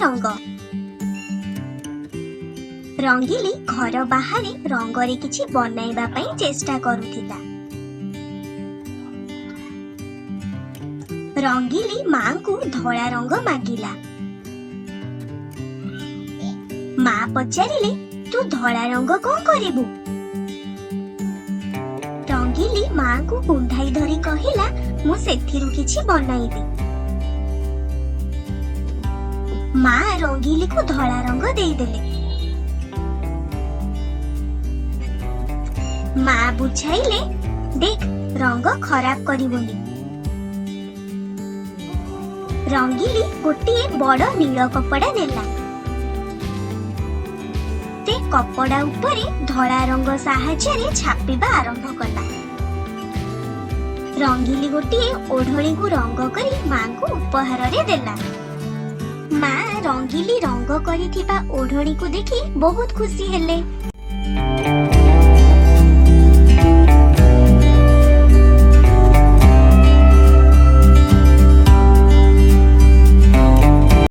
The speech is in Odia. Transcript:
ରଙ୍ଗ। ରଙ୍ଗିଲି ଘର ବାହାରେ ରଙ୍ଗରେ କିଛି ବନାଇବା ପାଇଁ ଚେଷ୍ଟା କରୁଥିଲା। ରଙ୍ଗିଲି ମାଙ୍କୁ ଧଳା ରଙ୍ଗ ମାଗିଲା। ମା ପଚାରିଲେ, ତୁ ଧଳା ରଙ୍ଗ କଣ କରିବୁ? ରଙ୍ଗିଲି ମାଙ୍କୁ କୁଣ୍ଢାଇ ଧରି କହିଲା, ମୁଁ ସେଥିରୁ କିଛି ବନାଇବି। ମା ରଙ୍ଗିଲିକୁ ଧଳା ରଙ୍ଗ ଦେଇଦେଲେ। ମା ବୁଝାଇଲେ, ଦେଖ, ରଙ୍ଗ ଖରାପ କରିବୁନି। ରଙ୍ଗିଲି ଗୋଟିଏ ବଡ ନୀଳ କପଡ଼ା ନେଲା। ସେ କପଡ଼ା ଉପରେ ଧଳା ରଙ୍ଗ ସାହାଯ୍ୟରେ ଛାପିବା ଆରମ୍ଭ କଲା। ରଙ୍ଗିଲି ଗୋଟିଏ ଓଢ଼ଣୀକୁ ରଙ୍ଗ କରି ମାଙ୍କୁ ଉପହାରରେ ଦେଲା। ମା ରଙ୍ଗିଲି ରଙ୍ଗ କରିଥିବା ଓଢ଼ଣୀକୁ ଦେଖି ବହୁତ ଖୁସି ହେଲେ।